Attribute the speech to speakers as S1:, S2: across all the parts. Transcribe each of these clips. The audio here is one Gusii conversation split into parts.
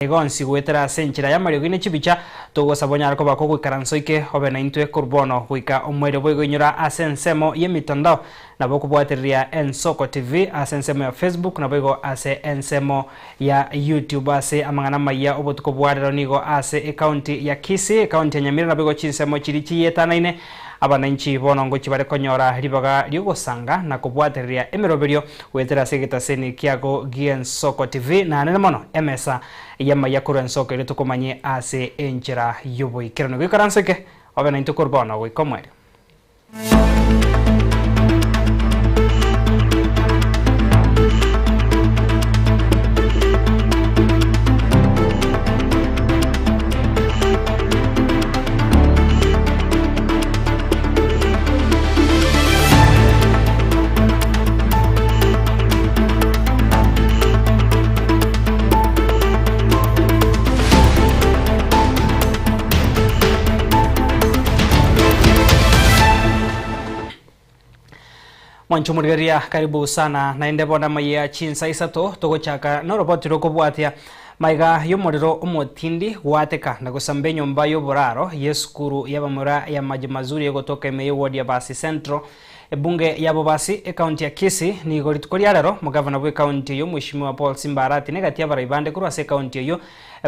S1: Igo onsi goetera ase enchera y'amariogi ne chibicha, togosaba onyare koba kogoikaransa oike obe naintwe korwa bono goika omoerio boigo inyora ase ensemo y'emitandao nabo okobwatereria Ensoko TV ase ensemo ya Facebook naboigo ase ensemo ya YouTube ase amang'ana amayia obotuko bwa rero nigo ase ecounty ya Kisii, ecounty ya Nyamira naboigo chinsemo chiria chiyetanaine Abananchi bono ngochia bare konyora ribaga ri'ogosanga na kobwatereria emeroberio goetera ase egetaseni kiago gi'Ensoko TV, na anene mono emesa y'amaya korwa ensoko eria tokomanye ase enchera y'oboikeranu. Goikaransa eke, obe naintwe korwa bono goika omoerio. Mwancho morigereria karibu sana naende bono amayia chinsa isato togochaka noroboti rokobwatia Maiga y'omorero omotindi gwateka na gosamba enyomba y'oboraro y'esukuru y'abamura ya Maji Mazuri egotoka ime y'eward ya Basi Central, ebunge ya Bobasi, ekaunti ya Kisii. Nigo rituko ria rero omogavana bw'ekaunti eyio Mweshimiwa Paul Simba Arati na egati y'abarai bande korwa ase ekaunti eyio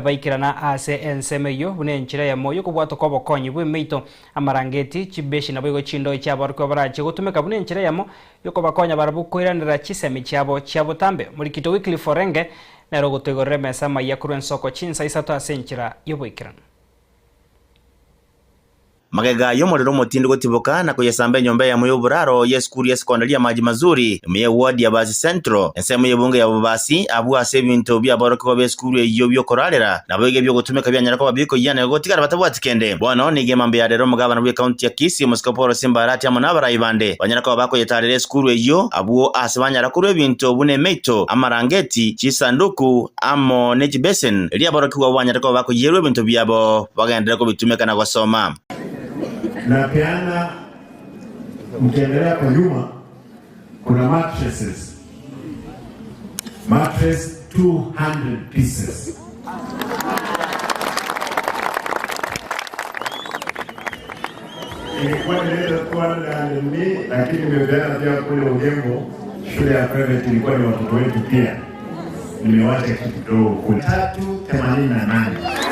S1: baikerana ase ensemo eyio buna enchera eyemo y'okobwatoka obokonyi bw'emeito, amarangeti, chibeshi naboigo chindoo chi'aborokigwa barachie gotumeka buna enchera eyemo y'okobakonya barabwo koiranera chisemi chiabo chia botambe. Morikito Wycliffe Orenge Nere ogotoigorera emesa amaiya korwa ensoko chinsa isato ase enchera y'oboikeranu.
S2: Magega y'omorero omotindi gotiboka na koyesamba enyomba eyemo y'oboraro y'esukuru ya sekondari ya Maji Mazuri, ime y'eward ya Basi Central, ensemo y'ebunge ya Bobasi, abwo ase ebinto bi'aborokigwa b'esukuru eyio bi'okorarera, naboigo ebi'ogotumeka bianyara koba bikoyia na gotigara batabwati kende. Bono nigo emambia ya rero omogabana bw'ekaunti ya Kisii, Omosike Paul Simba Arati amo nabarai bande banyara koba bakoyetarera esukuru eyio, abwo ase banyara korua ebinto buna emeito, amarangeti, chisanduku, amo ne chibeseni, erio aborokigwa abwo banyare koba bakoyierwa ebinto biabo, bagenderere kobitumeka na gosoma.
S3: Napeana mkiendelea kwa nyuma kuna mattresses mattress 200 pieces. Nilikuwa nileta 200 lakini nimepeana pia kule Ugembo, shule ya private ilikuwa ni watoto wetu pia, nimewacha kitu kidogo kule 388.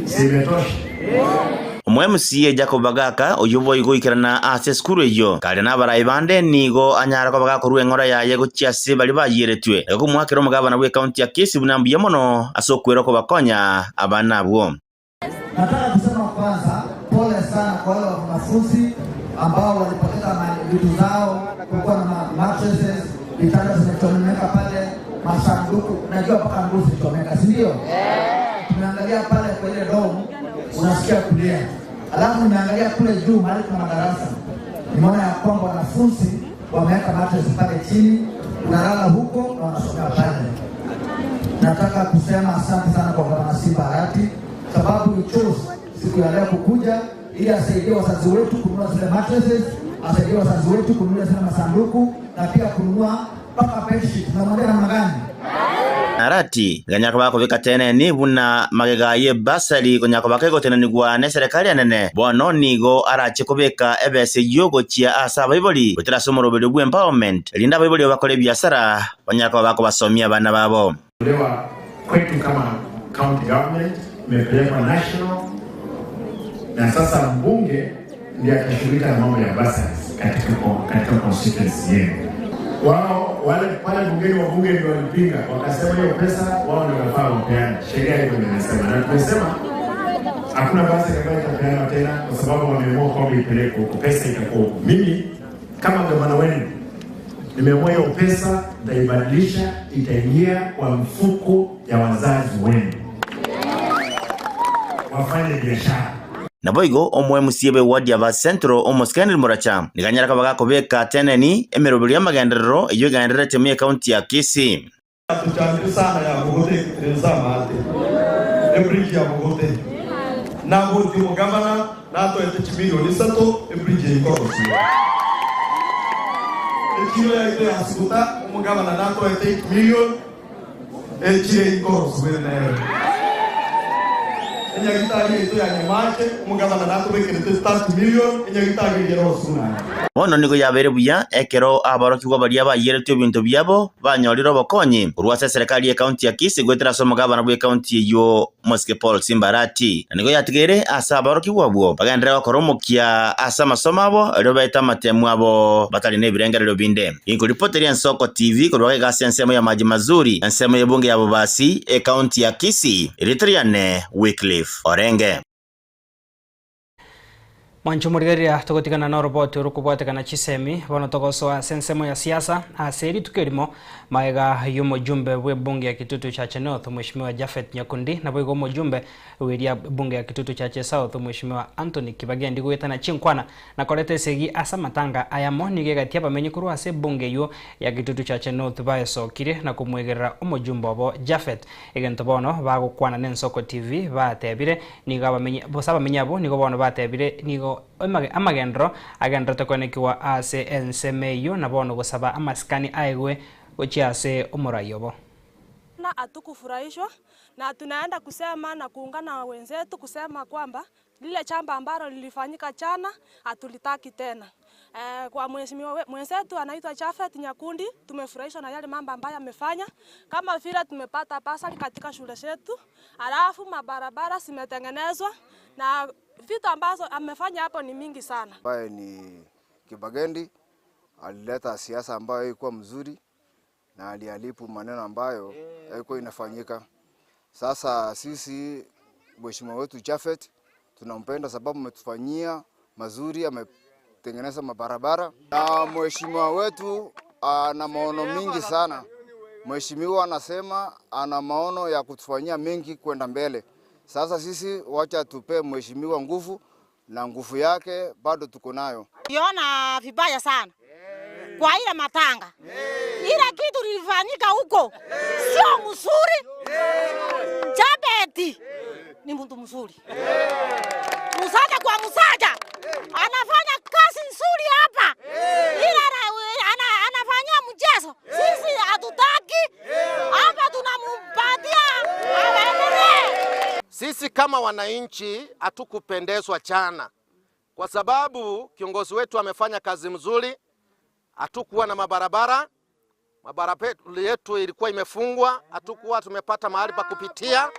S3: Si imetosha?
S2: Omo-MCA Jacob Bagaka, oyio boigo goikerana ase esukuru eyio, kare nabarai bande nigo anyare koba gakorua eng'ora yaye gochia ase baria bayieretwe, na komoakera omogabana bw'ekaunti ya Kisii buna mbuya mono ase okwera okobakonya abana abwo.
S4: Nataka kusema kwanza pole sana kwa wale wanafunzi ambao walipoteza vitu zao, kulikuwa na mattresses, vitanda zimechomeka pale, masanduku, najua mpaka nguo zilichomeka, si ndio? Tumeangalia pale kwa ile dome, unasikia kulia. Alafu nimeangalia kule juu mahali kuna madarasa, nimeona ya kwamba wanafunzi wameweka mattress pale chini, unalala huko na wanasomea pale. Nataka kusema asante sana kwa Gavana Simba Arati sababu he chose siku ya leo kukuja ili asaidie wazazi wetu kununua zile mattresses, asaidie wazazi wetu kununua zile masanduku na pia kununua mpaka bedsheet. Tunamwambia namna gani?
S2: Arati ganyara koba akobeka teneni buna magega y'ebasari konya koba kegotenenigwa neserekari enene, bono nigo arache kobeka ebesa eyio gochia ase abaibori goetera ase omoroberio bw'empowerment, erinde abaibori bakore ebiasara banyare koba bakobasomia abana babo.
S3: Tolewa kwetu kama county government imepelekwa national na sasa mbunge ndiye atashughulika na mambo ya bursaries katika, katika constituency yenu. Wao wale pale bungeni, wabunge ndio walipinga, wakasema hiyo pesa wao ndio wanafaa wapeane. Sheria hiyo ndio inasema, na tumesema hakuna bursary ambayo itapeanwa tena, kwa sababu wameamua kwamba ipelekwe huko, pesa itakuwa huko. Mimi kama gavana wenu nimeamua hiyo pesa nitaibadilisha, itaingia kwa mfuko ya wazazi wenu wafanye biashara.
S2: Naboigo omo-MCA bw'eward ya Basi Central, Omosike Henry Muracha, nigo anyare koba gakobeka teneni emeroberi y'amagenderero eyio egendererete mu ekaunti ya Kisii.
S5: Yatuchandire sana ya Bugote ase amaate, ebridge ya Bugote. Nagotia omogavana natoete chimilioni isato ebridge eye ikorosiwa. Echiro yaito ya Suguta, omogabana natoete 8 million, echire ikoroswe nere. Enyagitari yaito ya Nyamache, omogabana natobekerete 30 million, enyagitari eria eroswe naende.
S2: Bono nigo yabeire buya ekero aborokigwa baria bayeretwe ebinto biabo banyorire obokonyi korwa ase eserekari y'ekaunti ya Kisii goetera ase omogabana bw'ekaunti eyio Omosike Paul Simbarati. Na nigo yatigaire ase aborokigwa abwo bagenderere gokora omokia ase amasomo abo erio baete amatemu abo batari nebirengererio binde. Inkoripoteria Ensoko TV korwa gaiga ase ensemo ya Maji Mazuri, ensemo y'ebunge ya Bobasi, ekaunti ya Kisii. Erieta riane Wycliffe Orenge.
S1: Mwanche omorigereria togotigana noroboti orokobwatekana chisemi bono togosoa ase ensemo ya siasa ase rituko erimo magega y'omojumbe bw'ebunge ya Kitutu Chache North Mweshimiwa Japhet Nyakundi naboigo omojumbe bw'eria bunge ya Kitutu Chache South Mweshimiwa Anthony Kibagendi goetana chinkwana na koreta esegi ase amatanga ayamo nigo egati abamenyi korwa ase ebunge eywo ya Kitutu Chache North baesokire na komwegerera omojumbe obo Japhet Egento bono bagokwana n'Ensoko TV batebire nigo abamenyi gose abamenyi abwo nigo bono batebire nigo amagenderero agendererete koenekigwa ase ensemo eyio na bono gosaba amasikani aegwe gochia ase omorai obo.
S6: Na hatukufurahishwa na tunaenda kusema na kuungana na wenzetu kusema kwamba Lile jambo ambalo lilifanyika jana hatulitaki tena. Eh, kwa mheshimiwa mwenzetu anaitwa Japhet Nyakundi, tumefurahishwa na yale mambo ambayo amefanya, kama vile tumepata basari katika shule zetu, halafu mabarabara zimetengenezwa na vitu ambazo amefanya hapo ni mingi sana.
S7: Ambaye ni Kibagendi alileta siasa ambayo haikuwa mzuri na aliharibu maneno ambayo haikuwa inafanyika. Sasa sisi mheshimiwa wetu Japhet tunampenda sababu ametufanyia mazuri, ametengeneza mabarabara na mheshimiwa wetu ana maono mingi sana. Mheshimiwa anasema ana maono ya kutufanyia mengi kwenda mbele. Sasa sisi wacha tupe mheshimiwa nguvu na nguvu yake bado tuko nayo.
S8: Iona vibaya sana kwa ile matanga, ile kitu lilifanyika huko sio mzuri. Jabeti ni mtu mzuri, msaja kwa msaja, anafanya kazi nzuri hapa, ila anafanyia mchezo. Sisi hatutaki hapa, tunampatia aendelee.
S9: Sisi kama wananchi hatukupendezwa jana, kwa sababu kiongozi wetu amefanya kazi mzuri. Hatukuwa na mabarabara, mabarabara yetu ilikuwa imefungwa, hatukuwa tumepata mahali pa kupitia.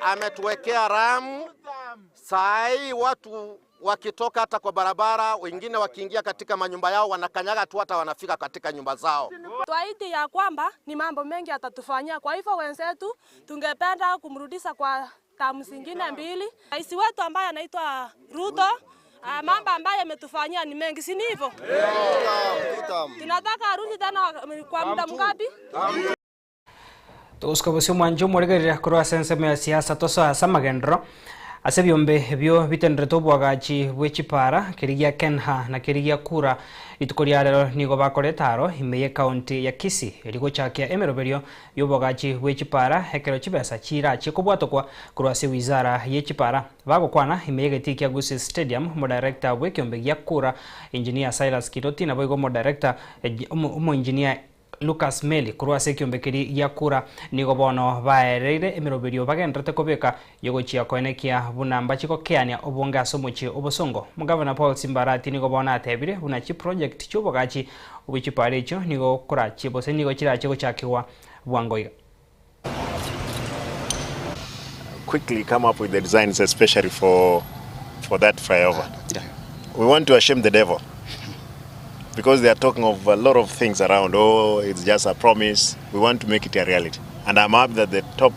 S9: Ametuwekea ramu. Saa hii watu wakitoka hata kwa barabara, wengine wakiingia katika manyumba yao wanakanyaga tu hata wanafika katika nyumba zao.
S6: Twaahidi ya kwamba ni mambo mengi atatufanyia. Kwa hivyo wenzetu, tungependa kumrudisha kwa tamu zingine mbili. Rais wetu ambaye anaitwa Ruto, mambo ambayo ametufanyia ni mengi, si ndivyo? Tunataka arudi tena kwa muda mgapi?
S1: Togosuka bosio omwancho omorigereria korwa ase ensemo ya siasa tosoe ase amagenderero ase ebiombe ebio bitenderete oboagachi bwe chipara keria gia Kenha na keria gia Kura rituko ria rero nigo bakorete aro ime ye county ya Kisii erio gochakia emeroberio y'oboagachi bwe chipara ekero chibesa chirachie kobwatokwa korwa ase wizara ye chipara. Bagokwana ime y'egetii kia Gusii Stadium omodirector bw'ekiombe gia Kura Engineer Silas Kiroti naboigo omodirector omoengineer Lucas Meli korwa ase ekiombe keria gia kura nigo bono baereire emeroberio bagendererete kobeka y'ogochia koenekia buna mbache gokeania obonge ase omochie obosongo. Omogavana Paul Simbarati nigo bono atebire buna chiproject chi'obogachi obwe chipara echio nigo korachie gose nigo chirache gochakigwa bwango iga.
S10: quickly come up with the designs especially for for that flyover. Yeah. We want to ashame the devil because they are talking of a lot of things around. Oh, it's just a promise. We want to make it a reality. And I'm happy that the top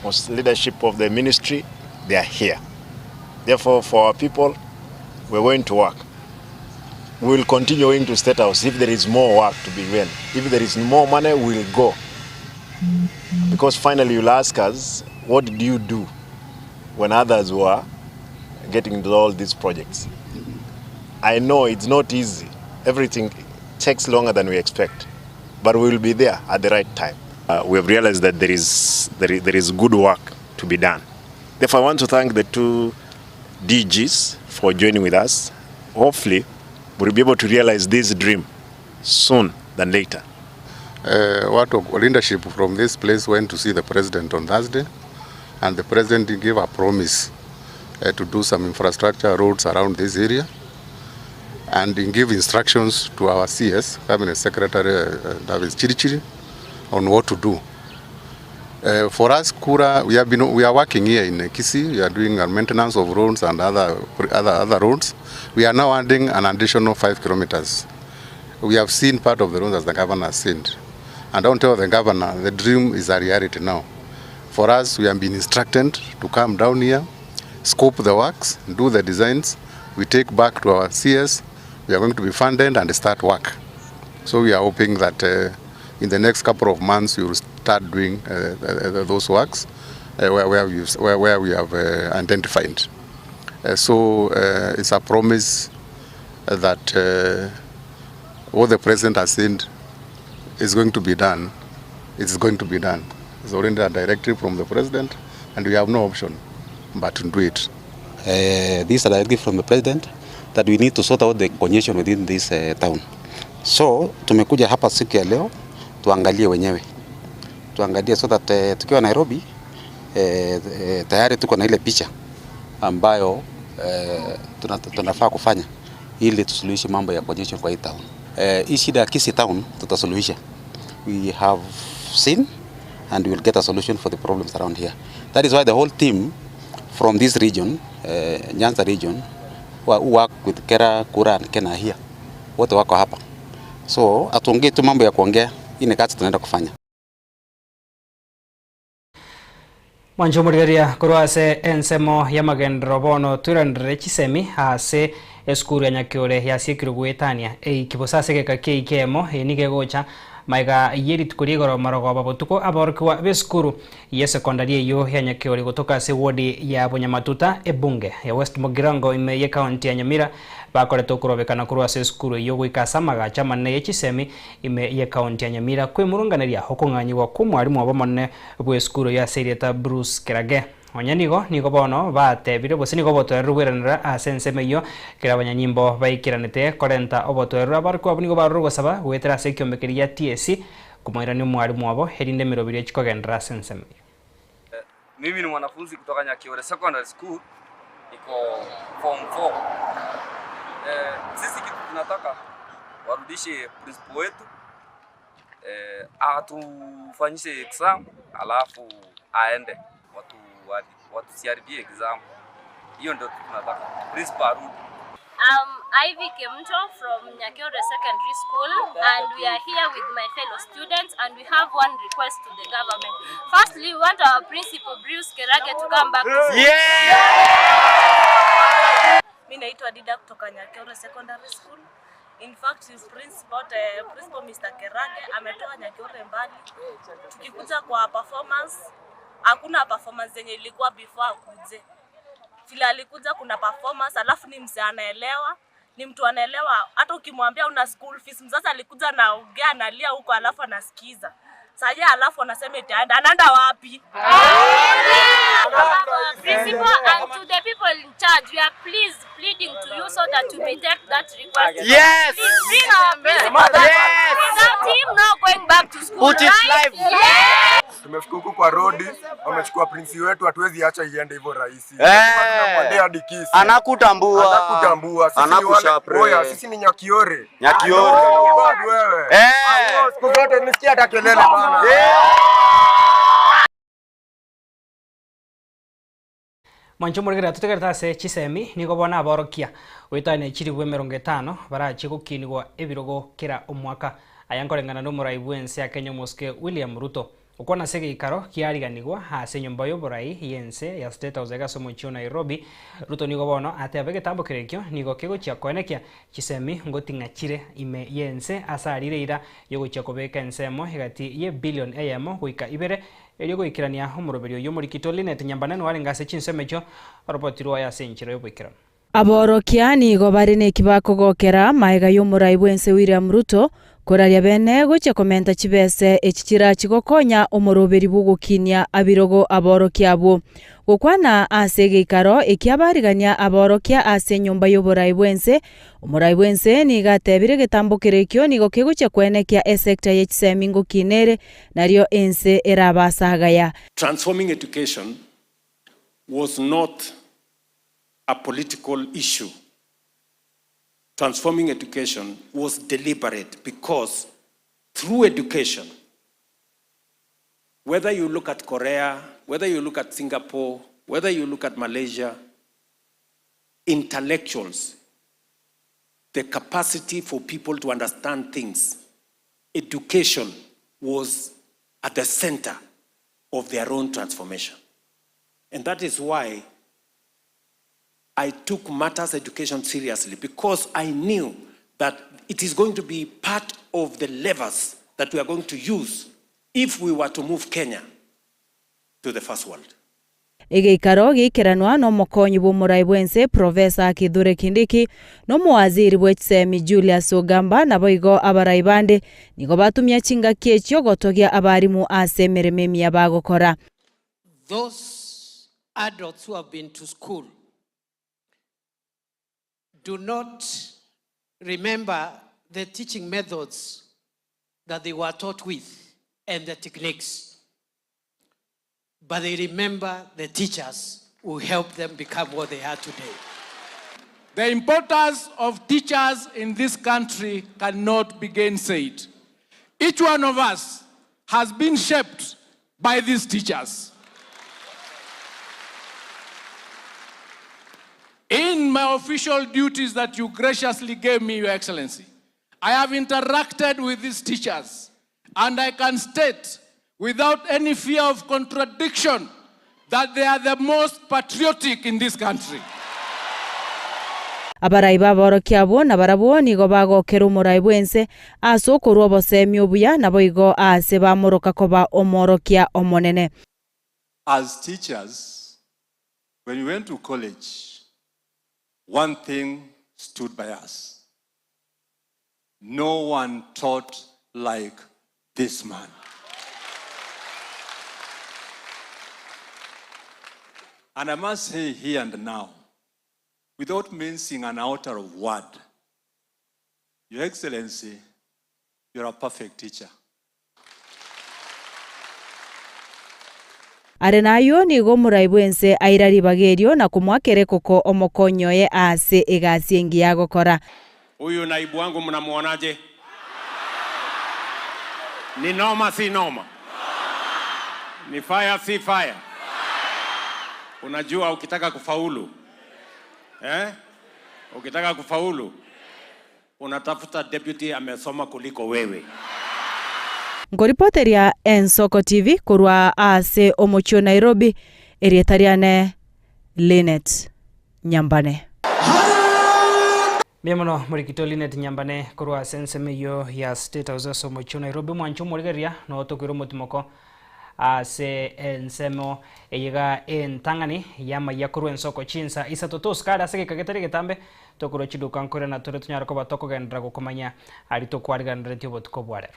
S10: most leadership of the ministry, they are here. Therefore, for our people, we're going to work. We will continue going to State House if there is more work to be done. If there is more money, we'll go. Because finally you'll ask us, what did you do when others were getting into all these projects? I know it's not easy. Everything takes longer than we expect. But we will be there at the right time. We have realized that there is good work to be done. Therefore, I want to thank the two DGs for joining with us. Hopefully we'll be able to realize this dream soon than later.
S11: Watu leadership from this place went to see the president on Thursday and the president gave a promise to do some infrastructure roads around this area and he gave instructions to our CS, Cabinet Secretary Davis Chirichiri, on what to do. For us, Kura, we have been we are working here in Kisii. We are doing a maintenance of roads and other other other roads. We are now adding an additional 5 kilometers. We have seen part of the roads as the governor has seen. And don't tell the governor, the dream is a reality now. For us, we have been instructed to come down here, scope the works, do the designs. We take back to our CS. We are going to be funded and start work. So we are hoping that in the next couple of months we will start doing those works where we have identified. So it's a promise that what the president has said is going to be done. It's going to be done. It's already a directive from the president, and we have no option but to do it.
S12: This is a directive from the president that we need to sort out the congestion within this town. So tumekuja hapa siku ya leo tuangalie wenyewe, tuangalie so that tukiwa Nairobi tayari tuko na ile picha ambayo tunafaa kufanya ili tusuluhishe mambo ya congestion kwa hii town. Hii shida ya Kisii town tutasuluhisha. We have seen and we will get a solution for the problems around here. That is why the whole team from this region, Nyanza region, who work with Kera, Kura and Kena here, wote wako hapa. So hatuongei tu mambo ya kuongea, hii ni kazi tunaenda kufanya.
S1: Mwancho omorigereria korwa ase ensemo ya magendero bono twiranere chisemi ase esukuru ya Nyakiore yasiekirwe gwetania eikibosa ase egeka kia ikemo eye nigo egocha maiga yerituko ria igoro marogoba botuko aborokigwa ba esukuru ya secondary eyo ya Nyakiore gotoka ase ward ya Bonyamatuta ebunge ya West Mugirango ime ye county ya Nyamira bakorete okorobekana korwa ase esukuru eyo goika ase amagacha amanene ya chisemi ime ye county ya Nyamira kwemurunganeria okong'anyiwa kwa omwarimu obo omonene bwa esukuru eyo ase erieta Bruce Kerage. Onye nigo nigo bono batebire gose nigo obotoereru bweranera ase ensemo eywo kera abanyanyimbo baikiranete korenta obotoereru abarokigwa abwo nigo barure gosaba goetera ase ekiombekeri gia TSC komoirania omwarimu obo erinde emeroberi echikogendera ase ensemo eywo.
S13: Mimi ni mwanafunzi kutoka Nyakiore Secondary School, niko form 4. Sisi kitu tunataka warudishe principal wetu, atufanyishe exam alafu aende, watu watusiharibie exam. Hiyo ndio tunataka, principal arudi.
S14: I'm Ivy Kemto from Nyakiore Secondary School, and we are here with my fellow students, and we have one request to the government. Firstly, we want our principal Bruce Kerage to come back to school.
S6: Mi naitwa Dida kutoka Nyakiore Secondary School. In fact, principal, principal Mr. Kerage ametoa Nyakiore mbali. Tukikuja kwa performance, hakuna performance yenye ilikuwa before akuje. Vile alikuja kuna performance, alafu ni mzee anaelewa, ni mtu anaelewa. Hata ukimwambia una school fees, mzazi alikuja anaongea analia huko, alafu anasikiza. Sasa alafu anasema itaenda, anaenda wapi?
S14: Principal, and to the people in charge, we are please pleading to you so that you may take that request. Please bring our principal back. Without him, no going back to school.
S15: Put it
S14: right?
S15: live.
S14: Yes.
S15: Tumefika huku kwa rodi, wamechukua prinsi wetu, hatuwezi acha iende hivyo rahisi.
S2: Eh.
S15: Hadi Kisii.
S2: Anakutambua.
S15: Anakutambua. Sisi ni wale
S2: Anakushapre.
S15: oya, sisi ni Nyakiore.
S2: Nyakiore.
S15: Bado wewe.
S2: Eh.
S15: Ayo, Siku zote nisikia hata kelele bana.
S1: Mwancho omorigereria totegerete ase chisemi nigo bono aborokia goetania chiribu 50 barachi gokinigwa ebirogo kera omwaka aya nkoreng'ana na omorai bwa ense ya Kenya omosike William Ruto okwana ase egeikaro kiariganigwa ase enyomba ya oborai ya ense ya State House ase omochie o Nairobi. Ruto nigo bono ateba egetambokero ekio nigo kegochia koenekia chisemi ngoting'a chire ime ya ense ase arire ira yogochia kobeka ensemo egati ya billion eyemo goika ibere erio goikerania omoroberi oyo. Omorikito Linet Nyambanene warenge ase chinsemo echio oropotirwe ase enchera ya oboikeranu.
S16: Aborokia nigo bari neki bakogokera maega y'omorai bwense William Ruto. Koraria bene gochia komenta chibese echi chirachi gokonya omoroberi bw'ogokinia abirogo aborokia abwo. Gokwana ase egeikaro ekiabarigania aborokia ase enyomba y'oborai bw'ense, omorai bw'ense nigo atebire egetambokero ekio nigo kegochia koenekia esecta ye chisemi ngokina ere nario ense erabe ase agaya.
S17: Transforming education was not a political issue. Transforming education was deliberate because through education, whether you look at Korea, whether you look at Singapore, whether you look at Malaysia, intellectuals, the capacity for people to understand things, education was at the center of their own transformation. And that is why I took matters education seriously because I knew that it is going to be part of the levers that we are going to use if we were to move Kenya to the first world.
S16: Egeikaro geikeranwa nomokonyi bw'omorai bw'ense Professor Kithure Kindiki, na omowaziri bwe chisemi Julius Ogamba naboigo abarai bande nigo batumia chingaki echio gotogia abarimu ase emeremo emiya bagokora.
S18: Those adults who have been to school do not remember the teaching methods that they were taught with and the techniques, but they remember the teachers who helped them become what they are today.
S19: The importance of teachers in this country cannot be gainsaid. Each one of us has been shaped by these teachers. In my official duties that you graciously gave me, Your Excellency, I have interacted with these teachers, and I can state without any fear of contradiction that they are the most patriotic in this country.
S16: Abarai b'aborokia abwo nabarabwo nigo bagokera omorai bw'ense ase okorua oboseemia obuya, naboigo aase bamoroka koba omworokia omonene.
S20: As teachers, when we went to college, one thing stood by us. No one taught like this man. And I must say here and now, without mincing an iota of word, Your Excellency, you're a perfect teacher.
S16: Are nayio nigo omorai bw'ense aira ribaga erio na komoakera ekoko omokonyi oye ase egasi engiya agokora.
S17: Huyu naibu wangu mnamuonaje? Ni noma si noma? Ni fire si fire? Unajua ukitaka kufaulu eh? Ukitaka kufaulu unatafuta deputy amesoma kuliko wewe.
S16: Nkoripoteria Ensoko TV korwa ase omochie o Nairobi, erieta riane Linet Nyambane.
S1: Mbuya mono Morikito Linet Nyambane korwa ase ensemo eyio ya State House ase omochie o Nairobi. Mwanche omorigereria noo tokoira omotimoko Ase ensemo eye iga entang'ani y'amayia korwa ensoko chinsa isato tosukare ase egeka getari egetambe, tokorwa chiduka nkorera tore tonyare koba tokogenderera gokomanya aria tokwariganeretie obotuko bwa rero.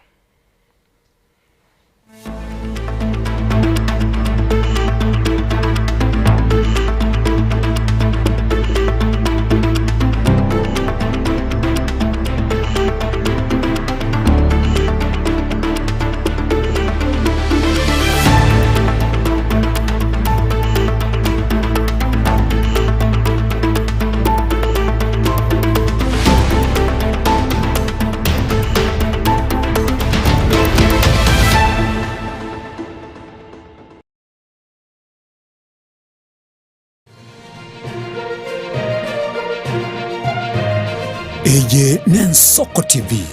S21: Eye n'Ensoko TV,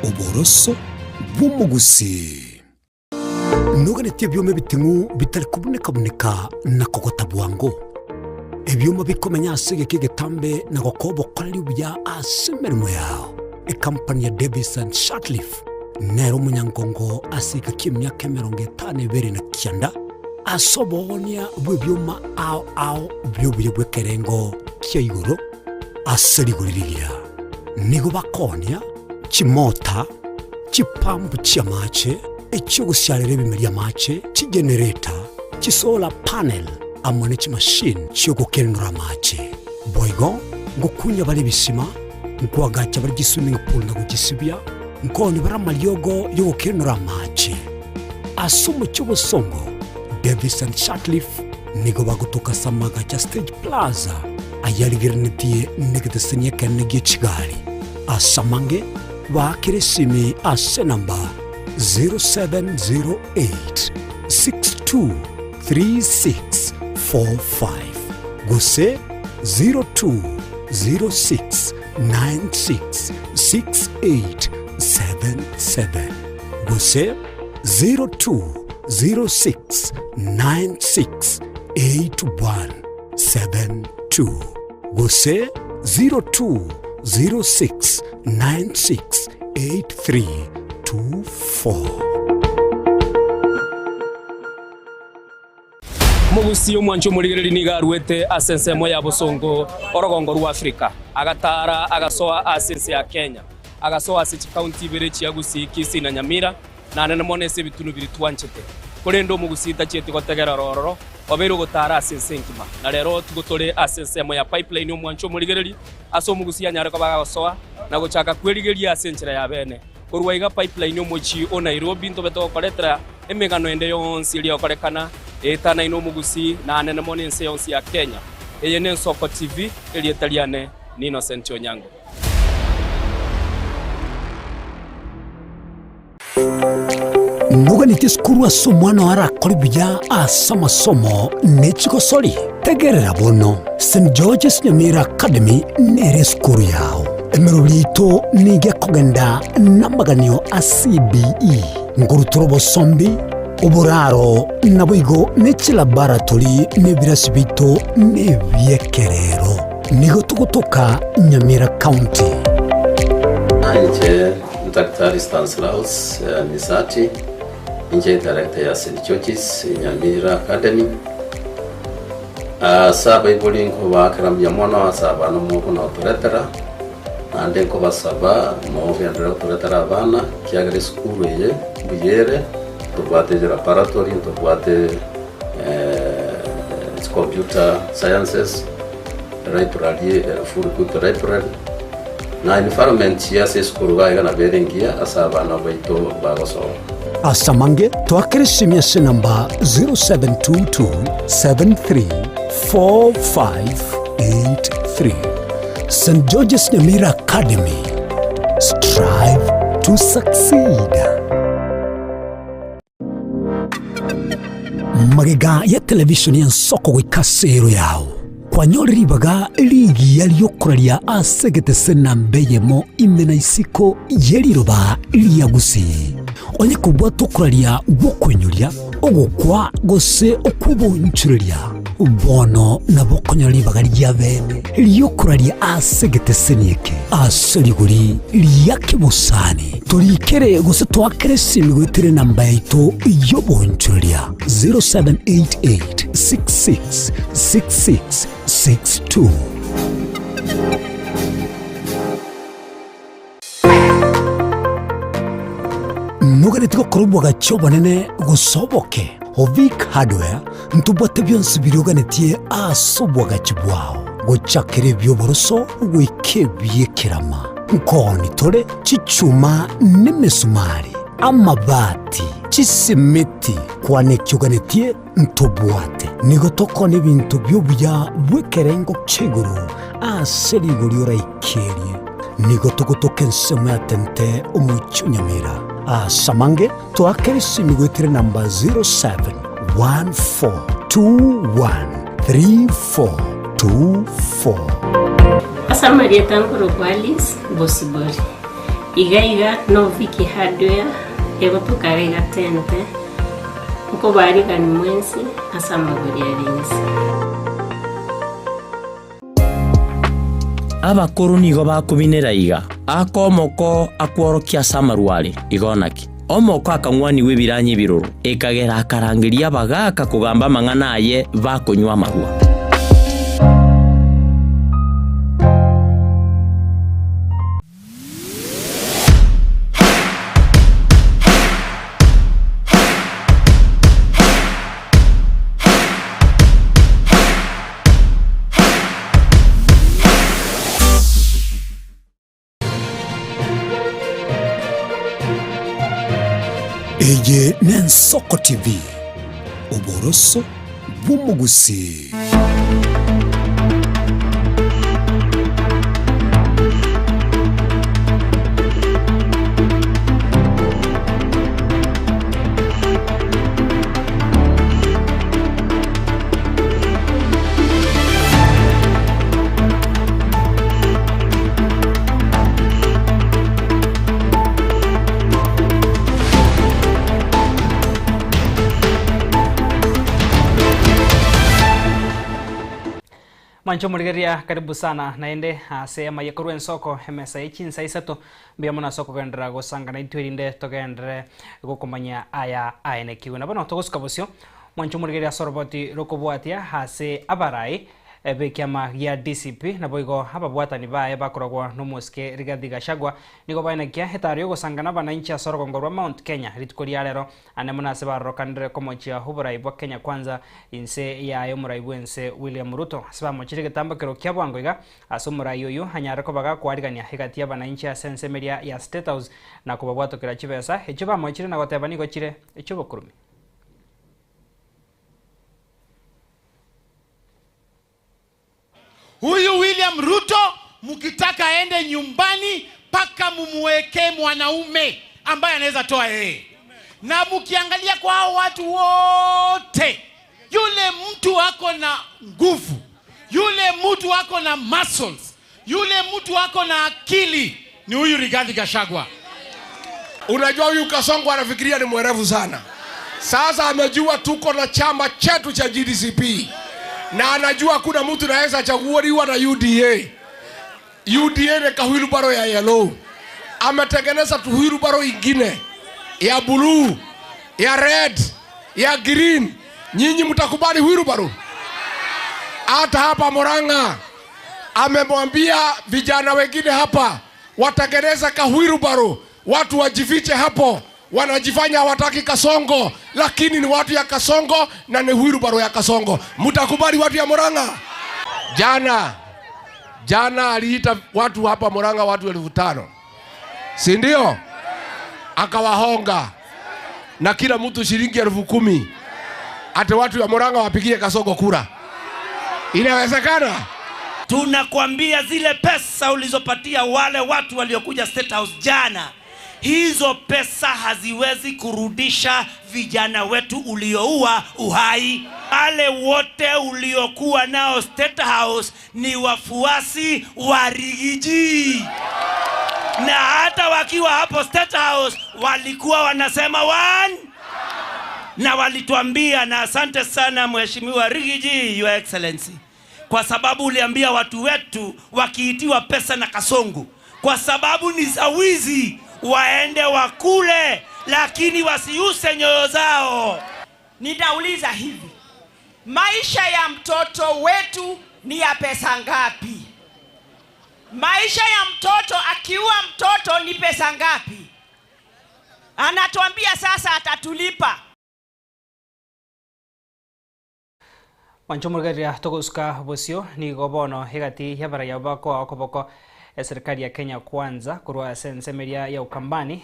S21: oboroso bw'omogusii. Noganetie ebioma ebiting'u bitari kobuneka-buneka na kogota bwango, ebioma bikomenya ase egeka egetambe na gokoa obokoreri obuya ase emeremo yao. Ekampani ya Davis and Shirtliff nere omonyangongo ase egeka ki'emiaka 52 na kianda, Ase oboonia bw'ebioma ao ao bi'obuya bw'ekerengo kia igoro ase rigori rigiya, nigo bakoonia chimota, Chipampu chi'amache, echi'ogosiarera ebimeri amache, chigenerator, chisolar panel, amo ne chimashini chi'ogokenenora amache. Boigo ngokunya bare ebisima, nkoagacha bare chiswimming pool na gochisibia, nkooni bare amariogo y'ogokenenora amache. Ase omochie obosongo, Davis and Sutcliffe nigo bagotoka ase amagacho a Stage Plaza ayarigereretie negeteseni ekenene gie chigari. Ase amange, baakere esimi ase enamba 0708 623645 gose 0206 966877 gose 0206 968172 gose 0206 968324.
S4: Omogusii omwanchi omorigereria nigo aruete ase ensemo ya bosongo orogongo rwa Afrika, agataara agasoa ase ense ya Kenya, agasoa ase chikaunti ibere chia Gusii, Kisii na Nyamira, na nene mono ase ebitunu biria twanchete. Korende omogusii tachieti gotegerera ororo, obeire ogotaara ase ense engima. Na rero tigo tore ase ensemo ya Pipeline omwanchi omorigereria, ase omogusii anyare koba agosoa na gochaka kwerigeria ase enchera ya bene. Korwa iga Pipeline omochie o Nairobi ntobe togokoretera emegano ende yonsi eria egokorekana eetanaine omogusii na anene mono ense yonsi ya Kenya. Eye n'Ensoko TV, erieta riane ni Innocent Onyango.
S21: Noganetie esukuru ase omwana oo arakore buya ase amasomo ne chigosori? Tegerera bono, St George's Nyamira Academy nere esukuru yao. Emeroberi yaito nigo ekogenda namaganio a CBE, nkorutora obosombi, oboraro, naboigo ne chilaboratory na ebirasi biaito nebiekerero. Nigo togotoka Nyamira County.
S22: Inche Daktari Stanislaus Misati, inche director ya St George's Nyamira Academy. Ase abaibori nkobaakera mbuya mono ase abana mokona gotoretera, naende nkobasaba mogenderere gotoretera abana, ekiagera esukuru eye mbuya ere, ntobwate laboratory, ntobwate computer sciences, library ere full good library, na environment ase esukuru iga iga nabo ere engiya ase abana baito bagosoma.
S21: Ase amange, toakere esimi ase enamba 0722734583. St George's Nyamira Academy, strive to succeed. Magega ya televishoni y'ensoko goika ase ero yao, kwanyore ribaga rigiya ri'okoraria ase egetese namba eyemo ime na isiko ye riroba ria Gusii. Onye kobwate okoraria gw'okoinyoria, ogokwa gose okw'obonchoreria, bono nabo okonyora ribaga ria bene ri'okoraria ase egeteseni eke ase rigori ria kebosani. Torikere gose toakere esimi goetera enamba yaito y'obonchoreria 0788 66 66 62. Noganeti gokora obwagachi obonene gose oboke? Ovic Hardware ntobwate bionsi biria oganetie ase obwagachi bwao, gochakera ebi'oboroso goika ebi'ekerama. Nkooni tore chichuma nemesumari, amabati, chisimiti, kwana eki oganetie ntobwate. Nigo tokoonia ebinto bi'obuya bw'ekerengo kia igoro ase rigori oraikerie. Nigo togotoka ensemo ya Tente omochie o Nyamira. Ase amange toakere esimi goetera enamba 0714213424.
S23: Ase amarieta nkorokwa Alice Bosibori. Iga iga no Vicky Hardware egotoka iga Tente. Nkobarigani mwensi ase amagori are inse.
S24: Abakoro nigo bakobinera iga, Aka omoko akworokia ase amarwa are, igo naki? Omoko akang'wanigwa ebiranya ebiroro, ekagera akarangeria abagaaka kogamba amang'ana aye bakonywa amarwa.
S21: Eye n'Ensoko TV, oboroso bw'omogusii.
S1: Mwanche omorigereria karibu sana naende ase amaye korwa ensoko emesa ye chinsa isato mbuya mono ase okogenderera gosangana intwe erinde togenderere gokomanya aya aenekigwe. Na bono togosuka bosio mwanche omorigereria ase oroboti rokobwatia ase abarai b'ekiama gia DCP naboigo ababwatani baye bakoragwa n'omosike Rigathi Gachagua nigo baenekia etaro y'ogosangana abananchi ase orogongo rwa Mount Kenya rituko ria rero ande mono ase barorokanire komochia oborai bwa Kenya Kwanza inse yaye omorai bw'ense William Ruto ase bamochire egetambokero kia bwango iga ase omorai oyio anyare koba gakwarigania egati y'abananchi ase ensemo eria ya State House na kobabwatokera chibesa echio bamochire na goteba nigo chire echi'obokurumi.
S3: Huyu William Ruto mkitaka aende nyumbani mpaka mumuwekee mwanaume ambaye anaweza toa yeye. Na mkiangalia kwa hao watu wote, yule mtu ako na nguvu, yule mtu ako na muscles, yule mtu ako na akili ni huyu Rigathi Gachagua.
S5: Unajua huyu Kasongo anafikiria ni mwerevu sana. Sasa amejua tuko na chama chetu cha GDCP na anajua kuna mtu naweza chaguliwa na UDA. UDA ni kahwilubaro ya yellow. Ametengeneza tuhwilubaro ingine ya blue, ya red, ya green. Nyinyi mtakubali wheelbarrow? Hata hapa Murang'a amemwambia vijana wengine hapa watengeneza kahwilubaro, watu wajifiche hapo, wanajifanya hawataki Kasongo, lakini ni watu ya Kasongo na ni wheelbarrow ya Kasongo. Mtakubali watu ya Murang'a? Jana jana aliita watu hapa Murang'a, watu 5,000, si ndio? Akawahonga na kila mtu shilingi 10,000, ate watu ya Murang'a wapigie Kasongo kura. Inawezekana?
S7: Tunakwambia zile pesa ulizopatia wale watu waliokuja State House jana, hizo pesa haziwezi kurudisha vijana wetu ulioua uhai. Wale wote uliokuwa nao State House ni wafuasi wa Rigiji, na hata wakiwa hapo State House walikuwa wanasema one, na walituambia. Na asante sana Mheshimiwa Rigiji, Your Excellency, kwa sababu uliambia watu wetu wakiitiwa pesa na Kasongo, kwa sababu ni za wizi, waende wakule, lakini wasiuse nyoyo zao.
S8: Nitauliza hivi, maisha ya mtoto wetu ni ya pesa ngapi? Maisha ya mtoto, akiua mtoto ni pesa ngapi? Anatuambia sasa atatulipa.
S1: Mwancho omorigereria togosuka bosio nigo bono egati y'abaraiya bakoa okoboko eserikali ya Kenya Kwanza korwa ase ensemo eria ya Ukambani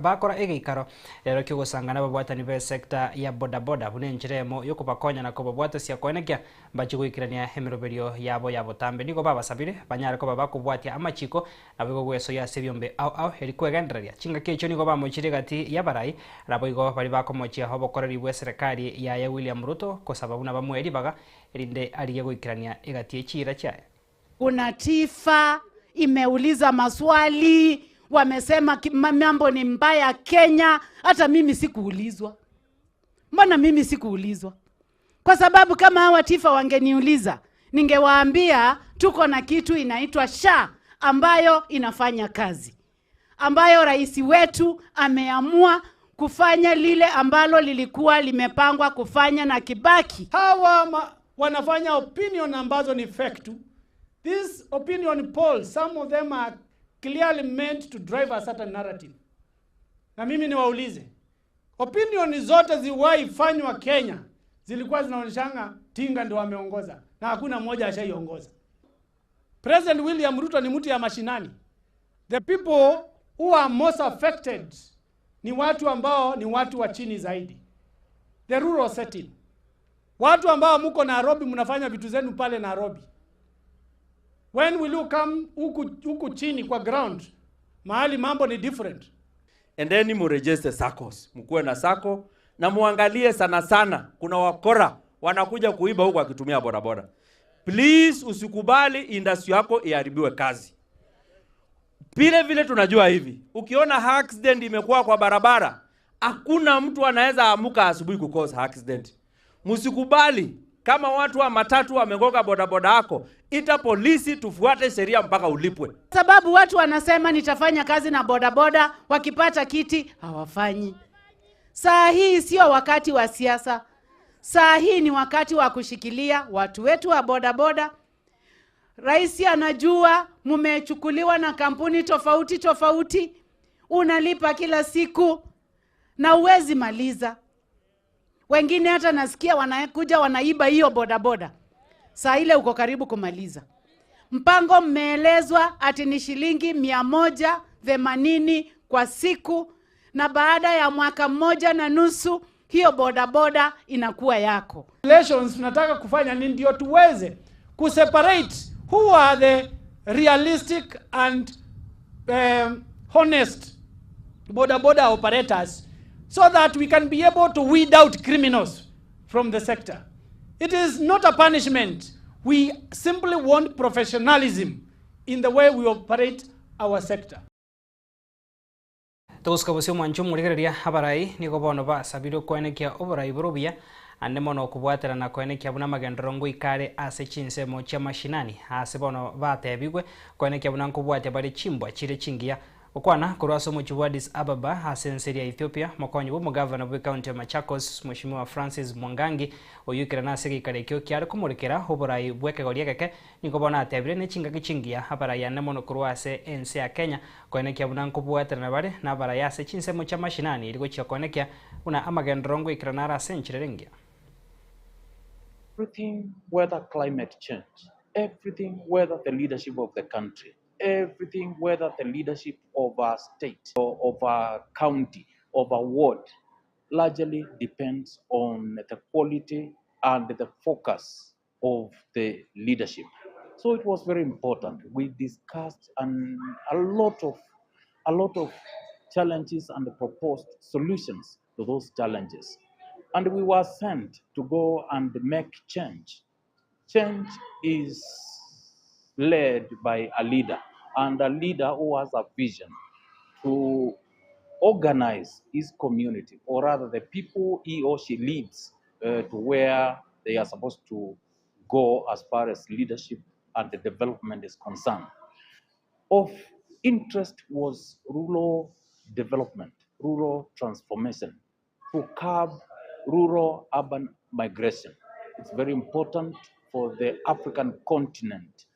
S1: bakora egeikaro rero kiogosangana ababwatani ba esector ya bodaboda buna enchera emo yokobakonya na kobabwatasia koenekia mbachi goikerania emiroberio yabo ya botambe. Nigo babasabire banyare koba bakobwatia amachiko nabo igo gwesoyia ase ebiombe ao ao eri kwegendereria. Chingaki echio nigo bamochire egati y'abarai nabo igo bari bakomochia obokoreri bwa eserikali yaye William Ruto kosaba buna bamoe ribaga erinde arigie goikerania egati echira chiaye.
S25: Kuna TIFA imeuliza maswali, wamesema mambo ni mbaya Kenya. Hata mimi sikuulizwa. Mbona mimi sikuulizwa? Kwa sababu kama hawa TIFA wangeniuliza, ningewaambia tuko na kitu inaitwa SHA ambayo inafanya kazi, ambayo rais wetu ameamua kufanya lile ambalo lilikuwa limepangwa kufanya na Kibaki.
S26: Hawa wanafanya opinion ambazo ni fake tu. This opinion poll, some of them are clearly meant to drive a certain narrative. Na mimi niwaulize, opinion zote ziwahi fanywa Kenya zilikuwa zinaonyeshanga Tinga ndio ameongoza na hakuna mmoja ashaiongoza. President William Ruto ni mtu ya mashinani. The people who are most affected ni ni watu ambao ni watu wa chini zaidi, the rural setting. Watu ambao mko Nairobi, mnafanya vitu zenu pale Nairobi. When will you come huku huku chini kwa ground, mahali mambo ni different?
S6: Endeni muregister SACCOS, mkuwe na SACCO na muangalie sana sana, kuna wakora wanakuja kuiba huku akitumia bodaboda. Please usikubali industry yako iharibiwe kazi. Vile vile tunajua hivi, ukiona accident imekuwa kwa barabara, hakuna mtu anaweza amuka asubuhi kukosa accident. Msikubali kama watu wa matatu wamegonga bodaboda yako, ita polisi tufuate sheria mpaka ulipwe.
S25: Sababu watu wanasema nitafanya kazi na bodaboda, wakipata kiti hawafanyi. Saa hii sio wakati wa siasa. Saa hii ni wakati wa kushikilia watu wetu wa bodaboda. Rais anajua mumechukuliwa na kampuni tofauti tofauti, unalipa kila siku na uwezi maliza. Wengine hata nasikia wanakuja wanaiba hiyo bodaboda, saa ile uko karibu kumaliza. Mpango mmeelezwa ati ni shilingi 180 kwa siku, na baada ya mwaka mmoja na nusu hiyo bodaboda inakuwa yako.
S26: Relations tunataka kufanya ni ndio tuweze kuseparate who are the realistic and honest boda boda operators so that we can be able to weed out criminals from the sector. It is not a punishment. We simply want professionalism in the way we operate our sector.
S1: Togosika bosio mwancho omorigereria abarai nigo bono basabire koenekia oborai bore obuya ande mono okobwaterana koenekia buna amagenderero ngoikare ase chinsemo chia mashinani ase bono batebigwe koenekia buna nkobwatia bare chimbwa chire chingiya. Okwana korwa ase omochi bwa Addis Ababa ase ense ya Ethiopia, mokonyi bwa omogavana bwa ekaunti ya Machakos Mheshimiwa Francis Mwangangi oyuikire ase egeikaro ekio kiare komorekera oborai bwa ekegori egeke nigo bono atebire na echingaki chingiya abarai ane mono korwa ase ense ya Kenya koenekia buna nkobwaterana bare na abarai ase chinsemo chia mashinani eri gochia koenekia buna amagenderero ngoikera naro ase enchera engiya.
S9: Everything, whether climate change, everything, whether the leadership of the country, everything, whether the leadership of a state or of a county, of a ward, largely depends on the quality and the focus of the leadership. So it was very important. We discussed a lot of challenges and proposed solutions to those challenges. And we were sent to go and make change. Change is led by a leader, and a leader who has a vision to organize his community, or rather the people he or she leads, to where they are supposed to go as far as leadership and the development is concerned. Of interest was rural development, rural transformation, to curb rural-urban migration. It's very important for the African continent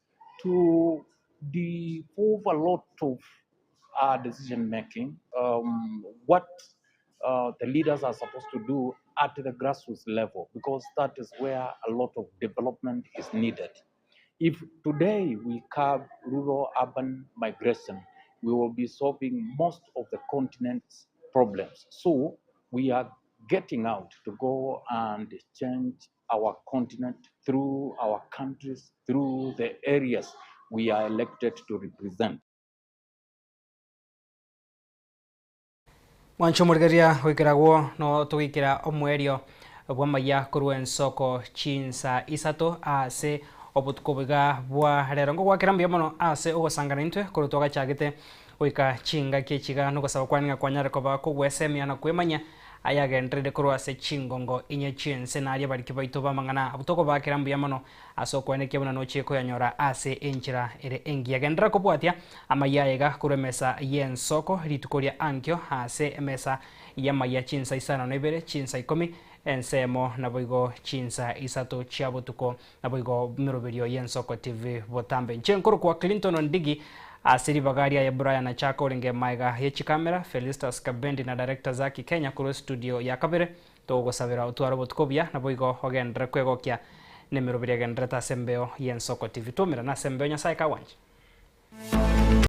S9: to devolve a lot of decision-making, what the leaders are supposed to do at the grassroots level, because that is where a lot of development is needed. If today we curb rural-urban migration, we will be solving most of the continent's problems. So we are getting out to go and change our continent through our countries, through the areas we are elected to represent.
S1: Mwancho morigereria goikeragwo no togikera omwerio bwa maya korwa ensoko chinsa isato ase obotuko bwiga bwa rero ngogwakera mbuya mono ase ogosangana intwe korwa twagachagete goika chingaki echiga nogosaba kwaning'a kwanyare koba kogwesemia na kwemanya ayagenderere korwa ase chingongo inye chiense naria bariki baito bamang'ana abwo tokobakera mbuya mono ase okwenekia buna nochie koyanyora ase enchera ere engiya. Genderera kobwatia amaya aiga korwa emesa ya ensoko rituko ria ankio ase emesa ya amaya chinsa isano na ibere chinsa ikomi ensemo naboigo chinsa isato chia botuko naboigo miroberio ya Ensoko TV botambe. Nche nkoro kwa Clinton Ondigi ase ribaga ya Brian Achako orenge maiga ya chikamera Felistus Kabendi na director zaki Kenya korwa studio ya kabere togosabera otware botuko buya naboigo ogendere kwegokia nemiroberio egenderete ase embeo ya Ensoko TV. Tumira na ase embeo Nyasaye kawanje.